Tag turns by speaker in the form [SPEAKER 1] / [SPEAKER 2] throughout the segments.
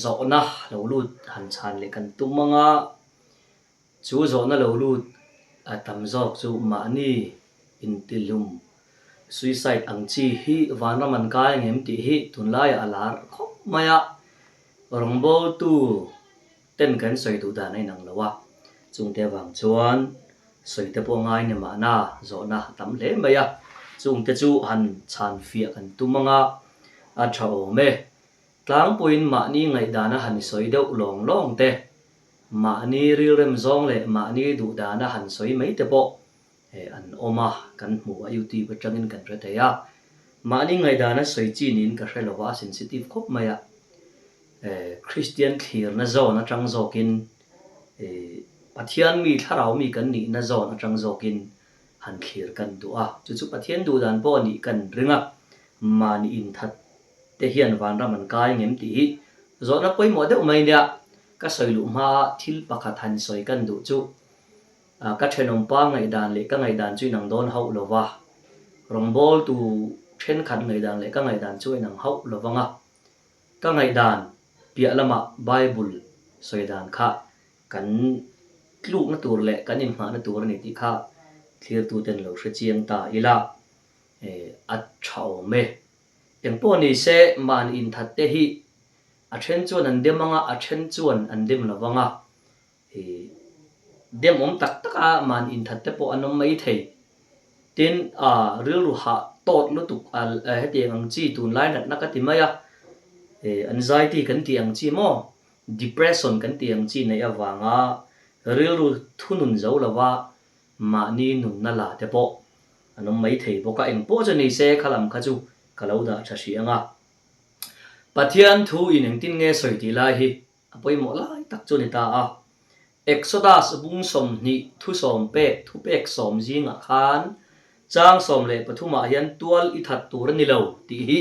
[SPEAKER 1] Zawhna lo lut han chhan leh kan tum ang a, chu zawhna lo lut a tam zawk chu mahni intihlum, suicide, ang chi hi vanram an kai ang em tih hi tunlaiah a lar khawp mai a, rawngbawltu ten kan sawi duh dan a inang lo a, chungte avang chuan sawi te pawh ngai ni mahna zawhna a tam hle mai a, chungte chu han chhan fiah kan tum ang a, a tha awm e. Tlangpuiin mahni ngaihdana han sawi deuh lawng lawng te, mahni rilrem zawng leh mahni duhdana han sawi mai te pawh an awm a, kan hmu a, YouTube atangin kan hre thei a. Mahni ngaihdana sawi chi niin ka hre lo va, a sensitive khawp mai a. Kristian thlirna zawn atang zawkin, Pathian mi, thlarau mi kan nihna zawn atang zawkin han thlir kan duh a. Chu chu Pathian duhdan pawh nih kan ring a, mahni inthat te hian vanram an kai ngem tih hi zawhna pawimawh deuh mai nia. Ka sawi luh hma thil pakhat han sawi kan duh chu ka thenawmpa ngaihdan leh ka ngaihdan chu inang dawn hauh lo va, rawngbawltu thenkhat ngaihdan leh ka ngaihdan chu a inang hauh lo vang a. Ka ngaihdan piah lamah Bible sawi dan kha kan tlukna tur leh kan inhmahna tur a ni tih kha thlirtuten lo hre chiang ta ila a tha awm e. Engpawh ni se mahni inthat te hi a then chuan an dem anga a then chuan an dem lo vang a, i dem awm tak tak a mahni inthat te pawh an awm mai thei. Tin, a rilru hah tawt lutuk a hetiang ang chi tunlai natna ka ti mai a, i anxiety kan tih ang chi maw, depression kan tih ang chi neih avanga rilru thunun zo lova mahni nunna la te pawh an awm mai thei bawk a, engpawh chu ni se kha lam kha chu ka lo dah tha hrih ang a. Pathian thu in engtin nge sawi tih lai hi a pawimawh lai tak chu a ni ta a. Exodus bung 20 thu sawm pek thu pek sawm zingah khan chang 13 ah hian tual i that tur a ni lo tih hi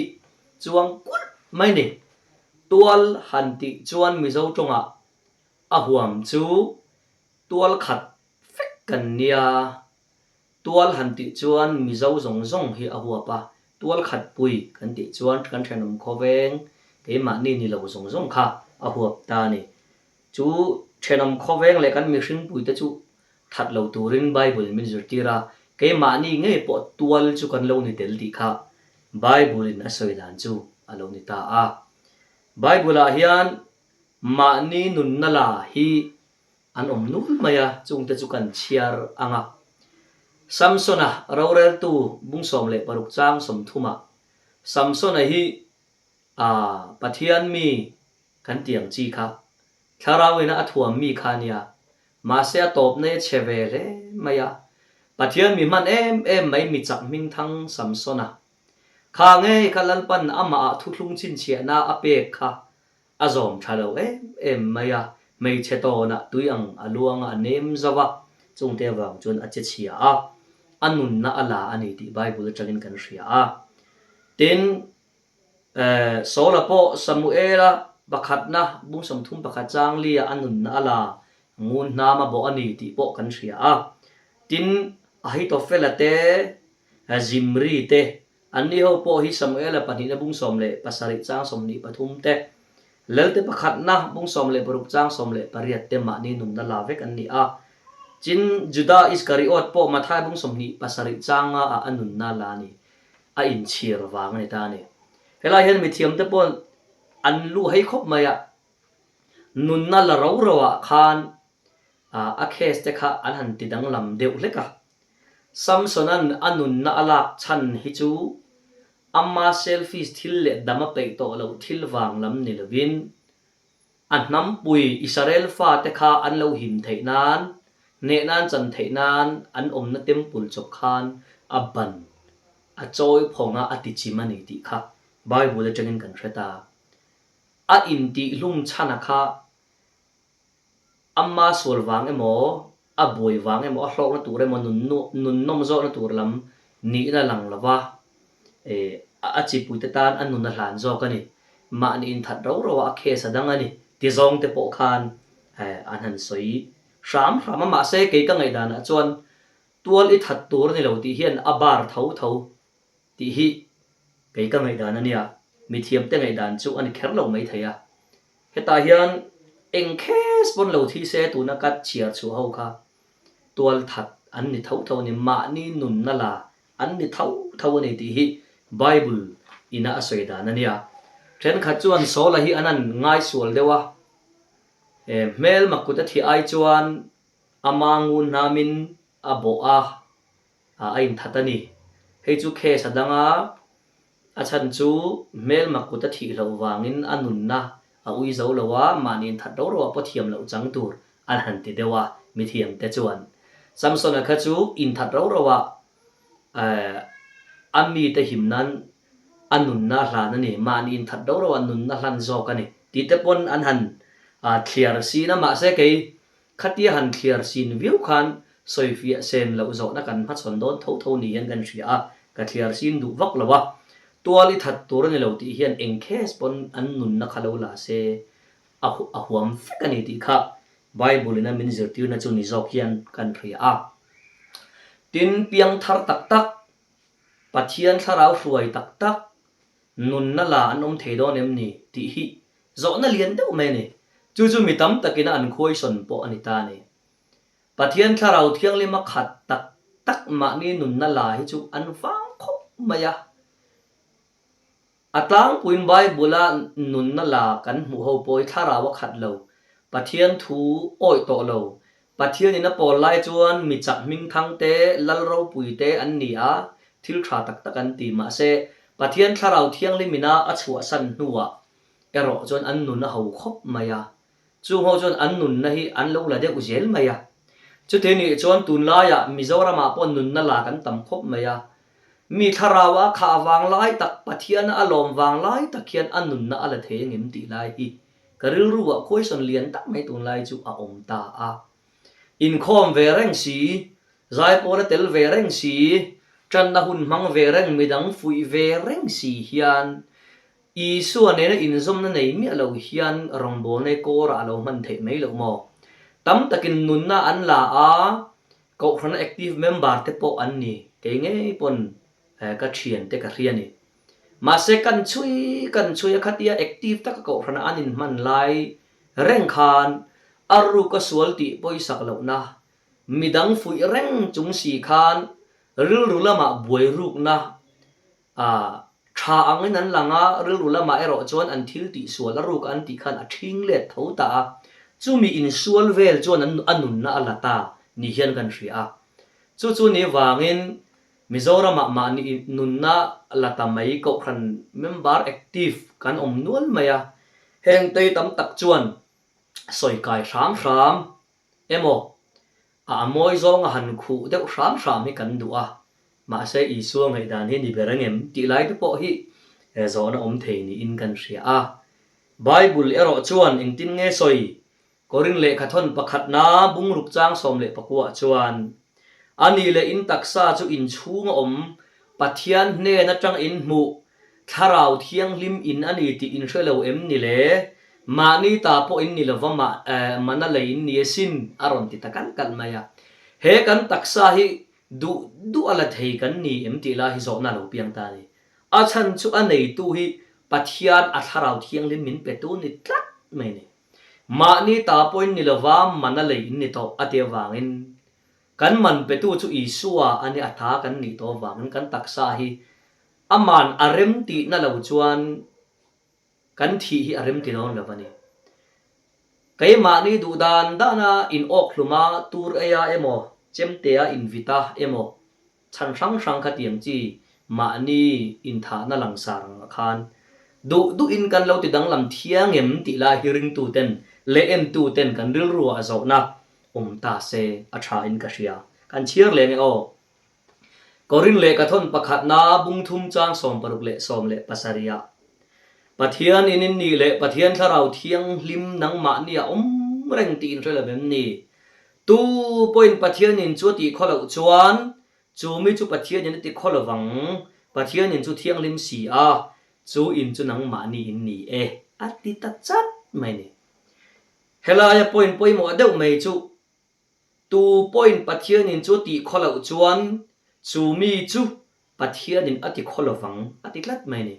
[SPEAKER 1] chuang kulh mai ni. Tual han tih chuan Mizo tawngah a huam chu tual khat vek kan nia. Tual han tih chuan Mizo zawng zawng hi a huap a, tual khat pui kan tih chuan kan thenawm khawveng keimahni ni lo zawng zawng kha a huap ta a ni. Chu thenawm khawveng leh kan mihring puite chu that lo turin Bible min zirtir a, keimahni ngei pawh tual chu kan lo ni tel tih kha Bible in a sawi dan chu a lo ni ta a. Bible ah hian mahni nunna la hi An awm nul mai a, chungte chu kan chhiar ang a. Samsona roreltu bung 16 chang 30 ah, Samsona hi a Pathian mi kan ti ang chi kha, thlarau ina a thuam mi kha a nia, mahse a tawp nei a chhe ve hle mai a. Pathian mi hman em em mai mi chak hmingthang Samsona kha ngei kha Lalpan amah ah thuthlung chhinchhiahna a pek kha A zawm tha lo em em mai a, hmeichhe tawnah tui ang a luang a, a nem zauh a, chungte avang chuan a che chhia a, a nunna a la a ni tih Bible atangin kan hria a. Tin, Saula pawh Samuela pakhatna bung 31 chang lia a nunna a la, ngun hnam a bawh a ni tih pawh kan hria a. Tin, Ahithophela te, Zimri te, Anni ho pawh hi Samuela pahnihna bung 17 chang 23 te, Lelte pakhatna bung 16 chang 18 te mahni nunna la vek an ni a. Chin Juda Iskariot pawh Mathai bung 27 chang nga ah a nunna la a ni. A inchhir vang a ni ta a ni. Helai hian mithiamte pawh an luh hei khawp mai a, nunna la ro ro ah khan a case te kha an han ti danglam deuh hlek a. Samsona'n a nunna a lak chhan hi chu ama selfish thil leh dam a peih tawh loh thil vang lam ni lovin, a hnampui Israel fate kha an lo him theih nan, hneh nan chan theih nan an awmna temple chawp khan a ban a chawi phawng a a ti chim a ni tih kha Bible atangin kan hre ta. A intihhlum chhana kha Ama sual vang emaw, a buai vang emaw, a hlawkna tur emaw, nun nawm zawkna tur lam nihna lang lova a chipuite tan a nun a hlan zawk a ni. Mahni inthat ro ro a, a case a dang a ni ti zawng te pawh khan an han sawi hram hram a. Mahse, kei ka ngaihdanah chuan tual i that tur a ni lo tih hian a bar tho tho tih hi kei ka ngaihdan a nia. Mithiamte ngaihdan chu a ni kher lo maithei a. Hetah hian eng case pawn lo thi se tuna ka chhiar chhuah ho kha tualthat an ni tho tho a ni, mahni nunna la an ni tho tho a ni tih hi Bible ina a sawi dan a nia. Thenkhat chuan Saula hi an han ngaisual deuh a, hmelma kut a thih ai chuan ama ngun hnamin a bawh a, a inthat a ni. Hei chu case a dang a, a chhan chu hmelma kut a thih loh vangin a nunna a ui zo lo a, mahni inthat ro ro ah pawh thiam loh chang tur an han ti deuh a, mithiamte chuan. Samson-a kha chu inthat ro ro ah a mite him nan a nunna a hlan a ni, mahni inthat ro ro ah nunna hlan zawk a ni tih te pawn an han thliar sin a, mahse kei Khatia han thliar sin viau khan sawifiah sen loh zawhna kan hmachhawn dawn tho tho ni hian kan hria a, ka thliar sin duh vak lo a. Tual i that tur a ni lo tih hian eng case pawn an nunna kha lo la se a a huam vek a ni tih kha Bible in a min zirtirna chu ni zawk hian kan hria a. Tin, piangthar tak tak, Pathian thlarau hruai tak tak, Nunna la an awm thei dawn em ni? tih hi zawhna lian deuh mai a ni. Chu chu mi tam takin a an khuaisawn pawh a ni ta a ni. Pathian Thlarau Thianghlima khat tak tak mahni nunna la hi chu an vang khawp mai a. A tlangpuiin Bible-a nunna la kan hmuh ho pawh hi Thlarau a khat lo, Pathian thu awih tawh lo, Pathianin a pawl lai chuan mi chak hmingthang te, lal ropui te an ni a, thil tha tak tak an ti. Mahse, Pathian Thlarau Thianghlim ina a chhuahsan hnuah erawh chuan an nun a ho khawp mai a. Chung ho chuan an nunna hi an lo la deuh zel mai a. Chuti nih chuan tunlaiah Mizoramah pawh nunna la kan tam khawp mai a. Mi thlarau a khah vang lai tak, Pathiana a lawm vang lai tak hian a nunna a la thei angem tih lai hi Ka rilru ah question lian tak mai tunlai chu a awm ta a. Inkhawm ve reng si, zaipawl a tel ve reng si, tanna hun hmang ve reng midang fuih ve reng si hian Isua nena inzawmna nei miah lo hian rawngbawlna hi kawrah a lo hman theih mai loh maw? Tam takin nunna an la a, Kohhrana active member te pawh an ni, kei ngei pawn ka thiante ka hria ni. Mahse kan chhui kan chhui a khatia active taka kohhrana an inhman lai reng khan a ruka sual tih pawisak lohna, midang fuih reng chung si khan rilru lamah buai rukna a tha angin an lang a, rilru lamah erawh chuan an thil tih sual a ruka an tih khan a thing let tho ta a, chumi insual vel chuan an a nunna a la ta ni hian kan hria a. Chu chu ni vangin Mizoramah mahni nunna la ta mai kohhran member active kan awm nual mai a, heng tei tam tak chuan sawi kai hram hram emaw a a mawi zawnga han khuh deuh hram hram hi kan duh a, mahse Isua ngaihdan hi ni ber angem tih lai te pawh hi zawhna awm thei niin kan hria a. Bible erawh chuan engtin nge sawi Korin lehkhathawn pakhatna bungruk chang 14 chuan, A nih leh in taksa chu inchhung a awm, Pathian hnen atang in hmuh, Thlarau Thianghlim in a ni tih in hre lo em ni le? Mahni ta pawh in ni lova mana lei in ni asin, a rawn ti ta kalh kalh mai a. He kan taksa hi duh duh a la thei kan ni em tih lai hi zawhna a lo piang ta a ni. A chhan chu a neitu hi Pathian a Thlarau Thianghlim min petu ni tlat mai a ni. Mahni ta pawhin ni lova man a lei in ni tawh a ti avangin kan man petu chu Isua a ni a ta kan nih tawh avangin kan taksa hi a man a rem tihna lo chuan kan thih hi a rem ti dawn lo a ni. Keimahni duh dan dana in awk hluma tur eia emaw chemtea invita emaw Chhan hrang hrang kha tiang chi mahni inthahna langsar angah khan duh duhin kan lo ti danglam thiang em tih lai hi ringtuten leh entuten kan rilru ah zawhna awm ta se a tha in ka hria. Kan chhiar leh nge aw. Korin lehkhathawn pakhatna bungthum chang 60 leh 17 ah Pathian in in nih leh Pathian Thlarau Thianghlim nangmahni a awm reng tih in hre lo em ni? Tu pawhin Pathianin chu a tih khaw loh chuan, chu mi chu Pathianin a ti khaw lo vang, Pathianin chu thianghlim si a, chu in chu nangmahni in ni e, a ti ta chat mai a ni. Helaia point pawimawh deuh mai chu, tu pawhin Pathianin chu a tih khaw loh chuan, chu mi chu Pathianin a ti khaw lo vang, a ti tlat mai a ni.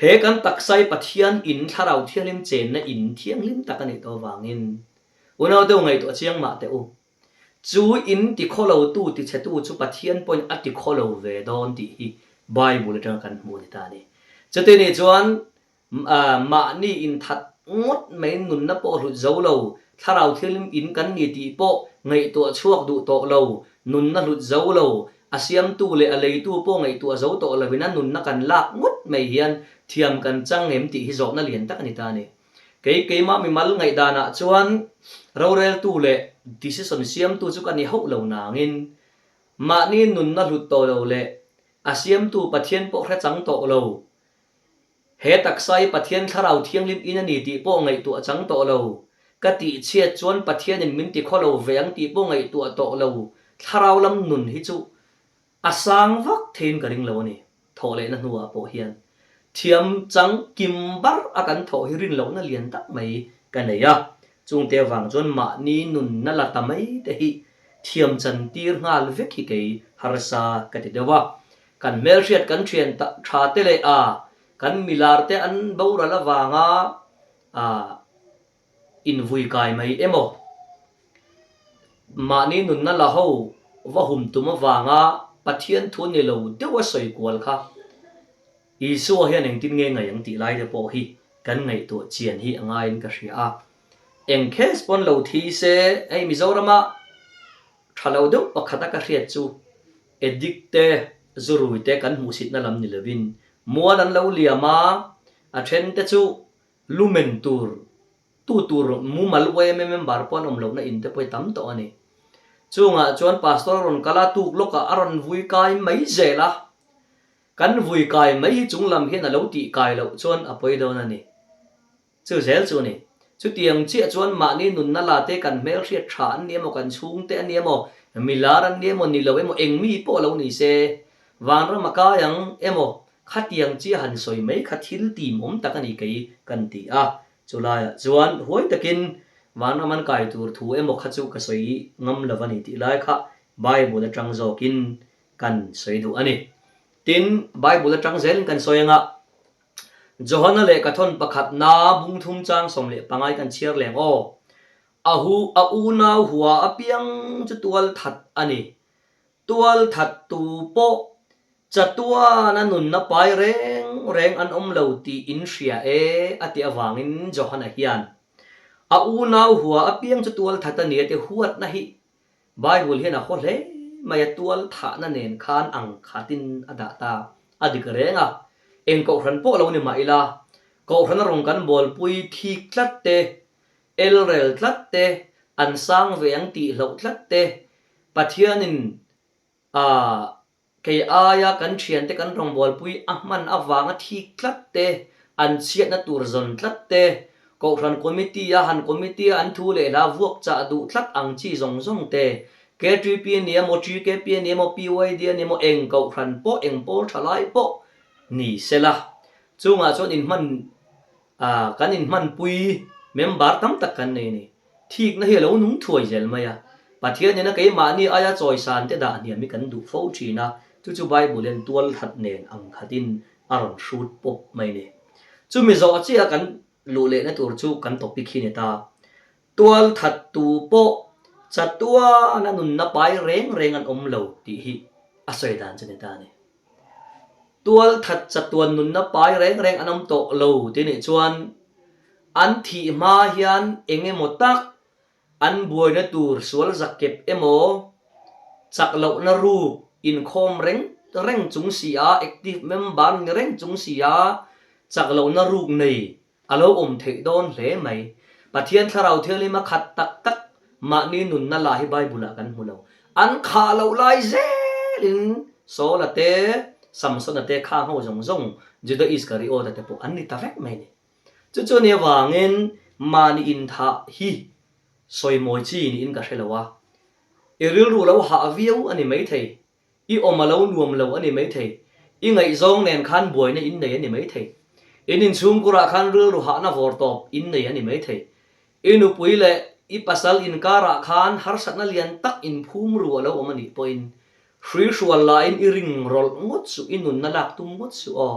[SPEAKER 1] He kan taksa hi Pathian in Thlarau Thianghlim chenna in thianghlim tak a nih tawh avangin unau deuh ngaihtuah chiang mah teh u. Chu in ti khawlotu tichhetu chu Pathian pawhin a ti khawlo ve dawn tih hi Bible atanga kan hmuh a ni ta a ni. Chuti nih chuan Mahni inthat ngawt mai nunna pawh hlut zo lo, thlarau thil in kan ni tih pawh ngaihtuah chhuak duh tawh lo, nunna hlut zo lo, a siamtu leh a leitu pawh ngaihtuah zo tawh lovin a nunna kan lak ngawt mai hian thiam kan chang em tih hi zawhna lian tak a ni ta a ni. Kei keimah mimal ngaihdanah chuan roreltu leh decision siamtu chu ka ni hauh lo nangin mahni nunna hlut tawh lo leh a siamtu Pathian pawh hre chang tawh lo, He taksa hi Pathian Thlarau Thianghlim in a ni tih pawh ngaihtuah chang tawh lo. Ka tih chhiat chuan Pathianin min ti khaw lo ve ang tih pawh ngaihtuah tawh lo. Thlarau lam nun hi chu a sang vak theiin ka ring lo a ni. Thawh lehna hnuah pawh hian thiam chang kim bar a kan thawh hi rin lohna lian tak mai ka nei a. Chungte avang chuan mahni nunna la ta mai te hi thiam chan tir nghal vek hi kei harsa ka ti deuh a. Kan hmelhriat kan thian tha te leh a kan milar te an boral avanga a invui kai mai emaw? Mahni nunna la ho va hum tum avanga Pathian thu ni lo deuh a sawi kual kha Isua hian engtin nge ngaih ang tih lai te pawh hi kan ngaihtuah chian hi a ngaiin ka hria a. Eng case pawn lo thi se hei Mizorama tha lo deuh pakhata ka hriat chu Addict te, zurui te kan hmuhsitna lam ni lovin mual an lo liam a, a then te chu lumen tur, tu tur mumal yma member pawh an awm lohna in te pawh hi tam tawh a ni. Chungah chuan pastor a rawn kal a, tuk lawkah a rawn vui kai mai zel a, kan vui kai mai hi chung lam hian a lo tih kai loh chuan a pawi dawn a ni. Chu zel chu a ni. Chutiang chiah chuan mahni nunna la te kan hmelhriat tha an ni emaw, kan chhungte an ni emaw, milar an ni emaw, ni lo emaw, eng mi pawh lo ni se, vanram a kai ang emaw, khatiang chiah han sawi mai kha thil tim awm tak a ni kei kan ti a. Chulaiah chuan huai takin vanram an kai tur thu emaw kha chu ka sawi ngam lo a ni tih lai kha Bible atang zawkin kan sawi duh a ni. Tin, Bible atang zelin kan sawi anga Johana lehkha thawn pakhatna bungthum chang 15 kan chhiar leng aw. A hu a unau hua apiang chu tual that a ni. Tual that tu pawh chatuana nunna pai reng reng an awm lo tih in hria e a tih avangin Johana hian a unau hua apiang chu tual that a ni a ti huatna hi Bible hian a haw hle mai a, tual thahna nen khan ang khatin a dah ta. A dik reng a, eng kohhran pawh lo ni mah ila, kohhrana rawn kan bawlpui thik tlat te, elrel tlat te, an sang ve ang tih hloh tlat te, Pathianin a Kei aia kan thiante kan rawngbawlpui a hman avanga thik tlat te, an chhiatna tur zawn tlat te, Kohhran Committee a han Committee a an thu leh hla vuak chah duh tlat ang chi zawng zawng te, KTP a ni emaw, TKP a ni emaw, PYD a ni emaw, eng Kohhran pawh, eng pawl tha lai pawh ni sela. Chungah chuan inhman A, kan inhmanpui member tam tak kan nei a ni. Thikna hi a lo nung thuai zel mai a. Pathianin a keimahni aia chawisan te dah hniam hi kan duh fo thin a, chu chu Bible hian tualthat nen ang khatin a rawn hrut pawp mai a ni. Chumi zawh chiah kan luh lehna tur chu kan topic hi a ni ta. Tualthat tu pawh chatuana nunna pai reng reng an awm lo tih hi a sawi dan chu a ni ta a ni. Tualthat chatuan nunna pai reng reng an awm tawh lo tih nih chuan an thih hma hian eng emaw tak an buaina tur sual zakep emaw chak lohna ruk inkhawm reng reng chung si a, active member ni reng chung si a chak lohna ruk nei A lo awm theih dawn hle mai. Pathian Thlarau Thianghlim a khat tak tak mahni nunna la hi Bible ah kan hmu lo. An khah loh lai zelin Saul-a te, Samson-a te khang ho zawng zawng Juda Iskariot-a te pawh an ni ta vek mai ni. Chu chu ni avangin mahni inthah hi sawimawi chi niin ka hre lo a. I rilru lo hah viau a ni maithei. I awm a lo nuam lo a ni maithei. I ngaihzawng nen khan buaina in nei a ni maithei. In inchhungkurah khan rilru hahna vawr tawp in nei a ni maithei. I nupui leh i pasal inkarah khan harsatna lian tak inphum ru a lo awm a nih pawhin hrui hrual laiin i ring rawlh ngawt suh, i nunna lak tum ngawt suh aw.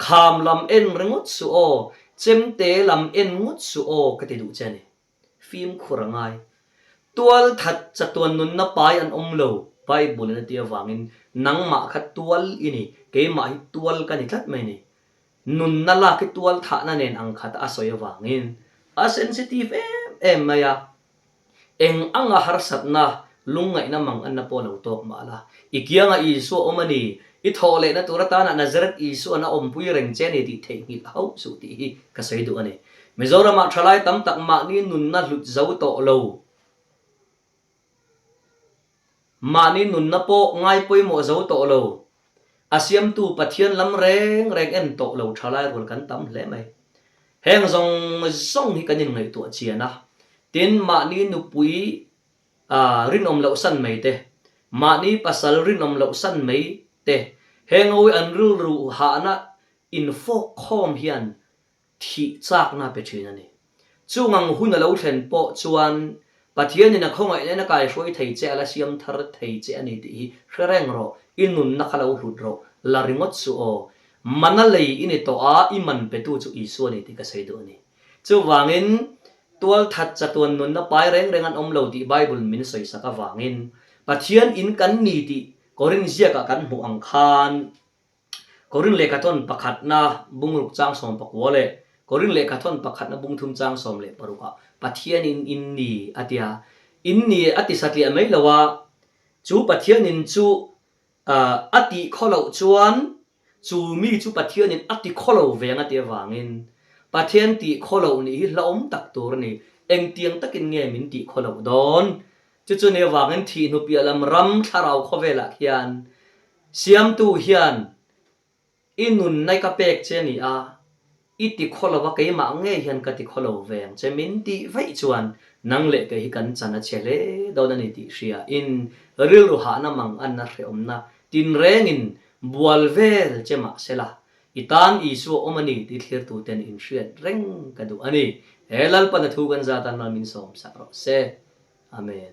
[SPEAKER 1] Kham lam en ringawt suh aw, chemte lam en ngawt suh aw ka ti duh che a ni. Fimkhur a ngai. Tual that chatuan nunna pai an awm lo, Bible in a ti avangin nangmah kha tual i ni, keimah hi tual ka ni tlat mai ni. Nunna lak hi tual thahna nen ang khat a sawi avangin a sensitive em em mai a. Eng anga harsatna, lungngaihna mang anna pawh lo tawk mah la, i kianga Isua awm a ni, i thawh lehna tur atana Nazareth Isua'n a awmpui reng che a ni tih theihnghilh hauh suh tih hi ka sawi duh a ni. Mizoramah thalai tam tak mahni nunna hlut zo tawh lo. Mahni nunna pawh ngai pawimawh zo tawh lo. A siamtu Pathian lam reng reng en tawh lo thalai rual kan tam hle mai. Heng zawng zawng hi kan inngaihtuah chian a, tin mahni nupui rinawm loh san mai te, mahni pasal rinawm loh san mai te, heng ho hi an rilru hahna infawk khawm hian thih chakna pe thin a ni. Chung ang hun a lo thlen pawh chuan Pathianin a khawngaihna in a kaihruai thei che, a la siam thar thei che a ni tih hi hre reng rawh, i nunna kha lo hlut rawh, la ringawt suh aw. Mana lei i ni tawh a, i man petu chu Isua a ni tih ka sawi duh a ni. Chuvangin, tualthat chatuan nunna pai reng reng an awm lo tih Bible min sawisak avangin, Pathian in kan ni tih Korin ziakah kan hmuh ang khan, Korin lehkhathawn pakhatna bungruk chang 19 leh Korin lehkhathawn pakhatna bungthum chang 16 ah Pathianin in ni a ti a. In ni a ti satliah mai lo a, chu Pathianin chu a tih khaw loh chuan chu mi chu Pathianin a ti khaw lo ve ang a ti avangin Pathian tih khaw loh nih hi hlauhawm tak tur a ni. Engtiang takin nge min tih khaw loh dawn? Chu chu ni avangin thih hnupiah lam ram thlarau khawvelah khian Siamtu hian i nunna ka pek che ni a, i ti khaw lo va keimah ngei hian ka ti khaw lo ve ang che min tih vaih chuan nang leh kei hi kan chan a chhe hle dawn a ni tih hria in rilru hahna mang anna hrehawmna tinrengin bual vel che mah sela i tan Isua awm a ni tih thlirtuten in hriat reng ka duh a ni. He Lalpana thu kan zat a mal min sawm sak rawh se. Amen.